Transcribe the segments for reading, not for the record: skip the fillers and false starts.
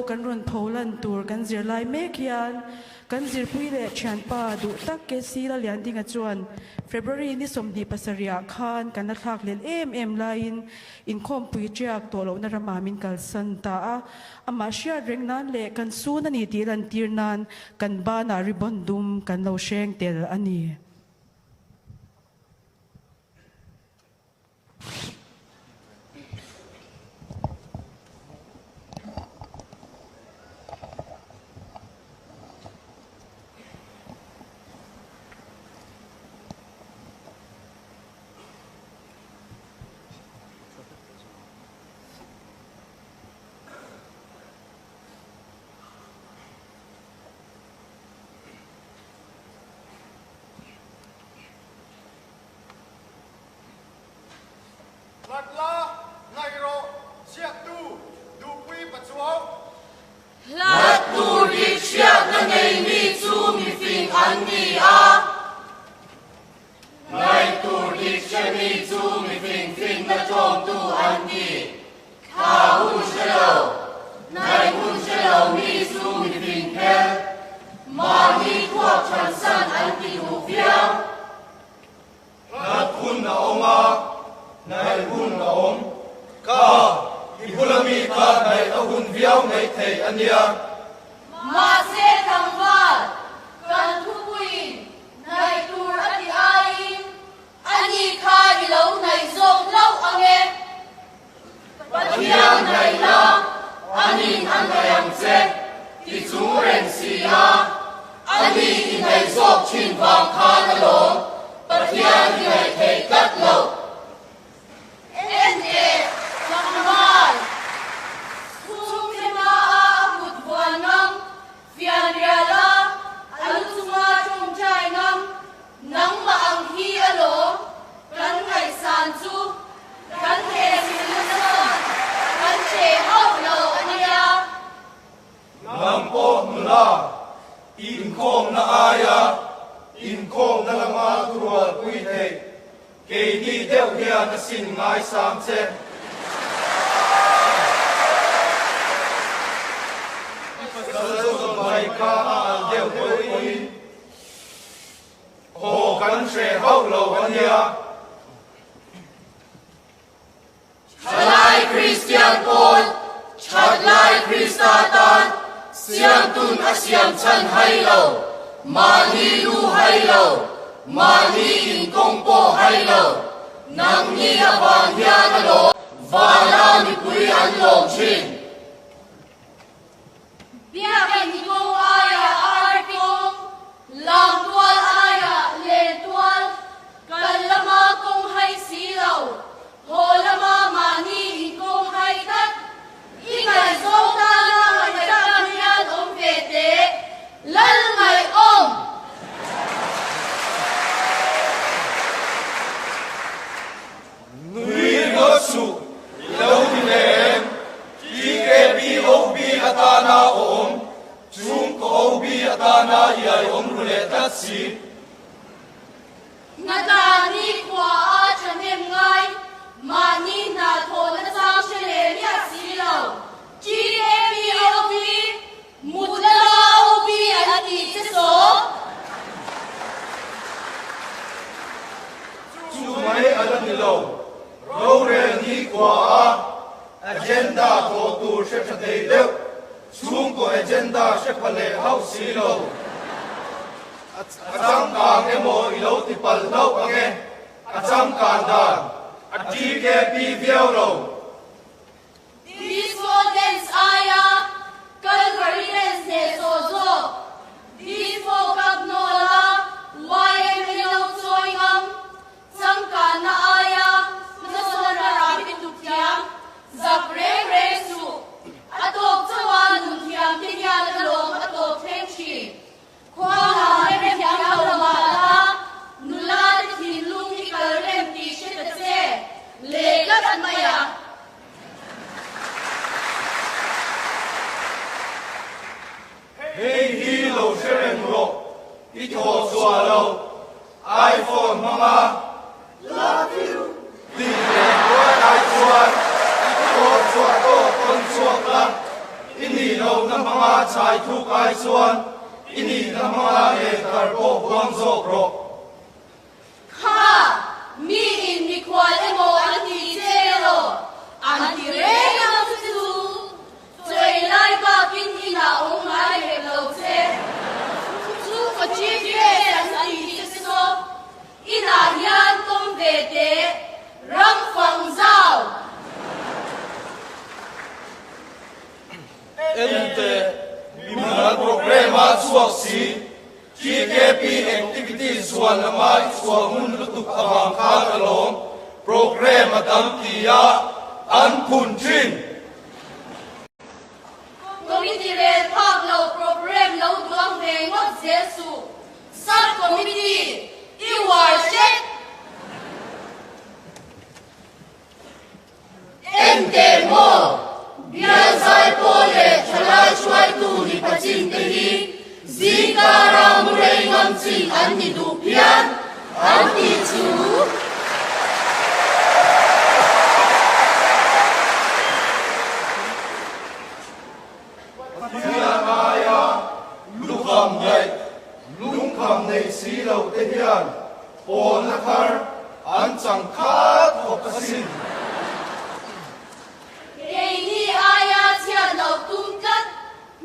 kan rawn pholan tur kan zir lai mek hian kan zirpui leh thianpa duh tak KC Laliandinga chuan February ni 27 ah khan kan la thlak lel em em laiin inkhawmpui tiak tawh lohna ramah min kalsan ta a. Amah hriat reng nan leh kan sun a ni tih lantir nan kan banah ribbon dum kan lo hreng tel a ni. Hlat la, ngaih rawh, ziaktu, duhpui Pachuau. Hlat tur dik hriatna nei mi chu mifing an ni a. Ngaih tur dik hre mi chu mifing finna ṭawmtu an ni. Thla hun hre lo, ngaih hun hre lo mi chu mifing phel. Mahni thuak ṭhansan an ti duh viau. Hlat hun a awm a, hnaih hun a awm. Ka, i bula mi kha hnaih a hun viau mai thei a nia. Mahse tlangval, kan thupuiin hnaih tur a ti aiin ani kha i lo hnaih zawk hlauh ang e. Pathian hnaih la, anin a hnaih ang che ti chung reng si a, ani i hnaih zawk thin vang khan alawm Pathian i hnaih theih tlat loh. En teh, tlangval, chhungte hmaa a kut vuan ngam, fianrial a, a lu chunga tawngtai ngam, nangmah ang hi alawm kan ngaihsan chu kan hehchilh nasa kan che hauh lo a nia. Nang pawh nula, inkhawmna aia inkhawmna lama thurualpui theih Keini deuh hian a sin ngaisang che. I pasal zawm mai kha a al deuh deuh pawhin haw kan hreh hauh lo a nia. Thalai Kristian pawl, Thatlai Krista tan Siamtun a siam chhan hai lo, mahni lu hai lo, mahni inkawng pawh hai lo, nangni avang hian alawm Vala mipui an lawm thin. Biakin kawng aia ar kawng, lam tual aia len tual, kal lama kawng hai si lo, haw lama mahni in kawng hai tlat. I ngaihzawng tana ngaihtlak hian awm ve teh, Lal ngaihawm! Nui ringawt suh, i lo ti ve em? TKPOB atana awm, chhungkaw OB atana iai awm ru leh tlat si. Hnatlani khua a thahnem ngai, mahni hna thawhna chang hre leh miah si lo. TKPOB, Mut lama OB an tih che saw. Chu mai a la ni lo. Rorel ni khua a agenda thawh tur hre tha thei deuh, chhungkaw agenda hre pha leh hauh si lo. A changkang emaw i lo ti palh hlauh ang e, a changkan dan a TKP viau lo. Disco dance aia Calvary dance hneh zawh zawk, Disco Cup nawla YMA lo chawi ngam, changkanna aia hmasawnna rah bi tuk thiam, zak reng reng suh. A tawk chauh a nun thiam te hian a lawm a tawp thleng thin. Khua hla rem thiam lo mah la, nula te thinlung hi kal rem tih hre ta che, leh tlat mai a. Hei hi lo hre reng rawh, i thaw chhuah lo, iPhone hmanga Love you tih leh buai ai chuan i thaw chhuah tawh tawn chhuak la, i nih loh. chhai thuk ai chuan i nihna hmanga lehkar pawh huam zawk rawh. Kha, miin mikhual emaw an ti che elaw an ti reng ang che chu. Chawi lai bakin inah awm ngai hek lo che. Chu ka chief guest an ti che saw. Inah hian tawm ve teh, ram fang zau. Enteh, mimal programme-a chhuak si, TKP activities zual lama i chhuah hmun lutuk avang khan alawm programme a tam ti a an phun thin. Committee rel phak lo programme lo duang ve ngawt zel suh. Sub Committee i uar hret. Engteh maw? Bial zaipawl leh thalai hruaitu ni pachin te hi zingkara mu rei ngam chin an ni duh phian an tih chu. Pathian aia lukham ngaih, lungkham nei si lo te hian pawlna thar an chang khat khawp asin. Keini aia chhiat loh tum tlat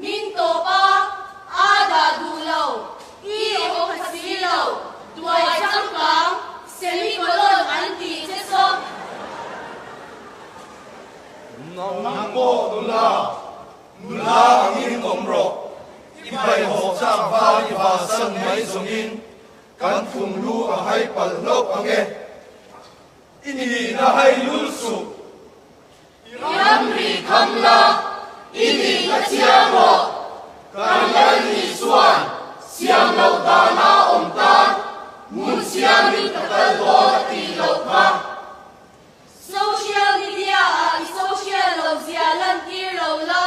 min tawp a, a dah duh lo, i awm pha si lo, tuai changkang, semicolon an tih che saw. Nang pawh nula, nula angin awm rawh. I hmaihawh chak val i vasan mai zawngin kan thumlu a hai palh hlauh ang e. I nihna hai lul suh. I ramri kham la, i nihna chiang rawh. Kan Lalni chuan siam loh dana awm tan hmun siamin ka kal dawn a tih loh kha. Social media ah i social lo zia lantir lo la,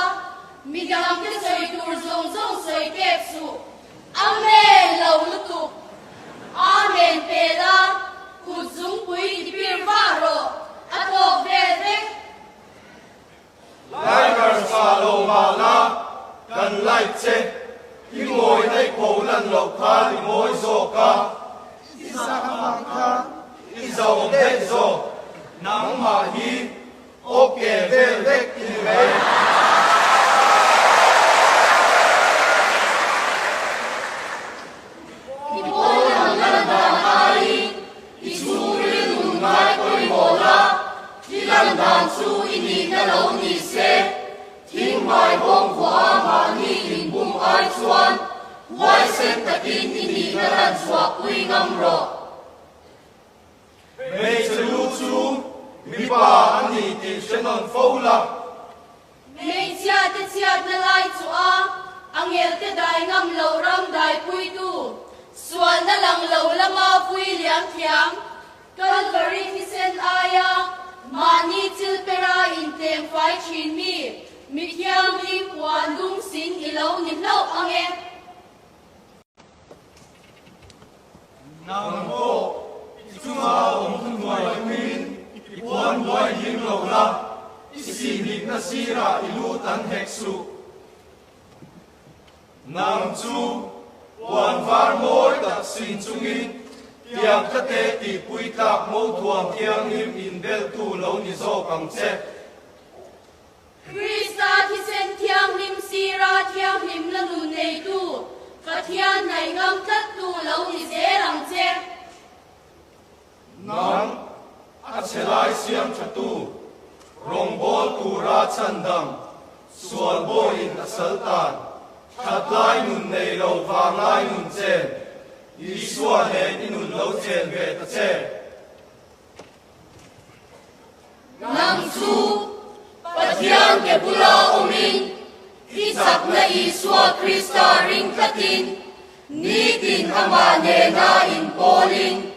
midang te sawi tur zawng zawng sawi pek suh. Amen lo lutuk. Amen pe la, kut zungpui ti pir vah rawh, a tawk vel vek. Likers ah lo mah la, kan like che, i ngawi na i pho lan loh khan i ngawi zawk a, i zah avang khan i zauh daih zawk, nangmah hi ok vel vek i ni mai. I pawn ang lan dan aiin I chhungril nun ngai pawimawh la, i lan dan chu i nihna lo ni se, thing hmai bawng vuah a mahni inbum ai chuan huaisen takin i nihna lan chhuah pui ngam rawh. Hmeichhe lu chu mipa a ni tih hre nawn fo la. Hmeichhia te chhiatna lai chu a angel te dai ngam lo ram dai puitu, sualna lang lo lama vui liam thiam, Kalvari thisen aia mahni chil pera intlem fai thin mi, mi thianghlim puan dum sin i lo ni hlauh ang e. Nang pawh i chunga awm thuhnuai tumin i puan buai hlim lo la, i sihhnipna sirah i lu tan hek suh. Nang chu puan var mawi tak sin chungin tiang tlate tihpui tlak mo thuam thianghlim inbeltu lo ni zawk ang che. Krista thisen thianghlim sira thianghlimna nun neitu, Pathian hnaih ngam tlattu lo ni zel ang che. Nang, a chhe lai siam thatu, rawngbâwl tura chhandam, sual bawiin a sal tan, that lai nun nei lo vang lai nun chen, Isua nen i nun lo chen ve ta che. Nang chu Pathian ke bula awmin, i chakna Isua Krista ring tlatin, nitin amah nena inpawlin,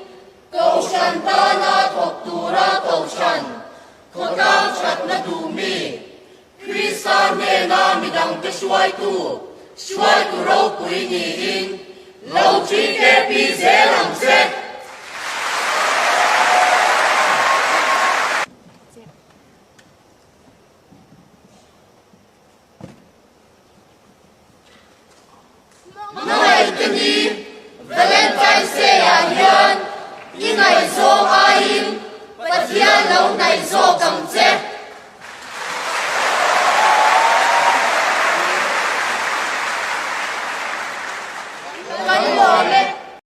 Kohhran tana thawk tura Kohhran khawtlang thatna duh mi, Krista hnena midangte hruaitu, hruaitu ropui niin lo TKP zel ang che. Hmangaihte ni.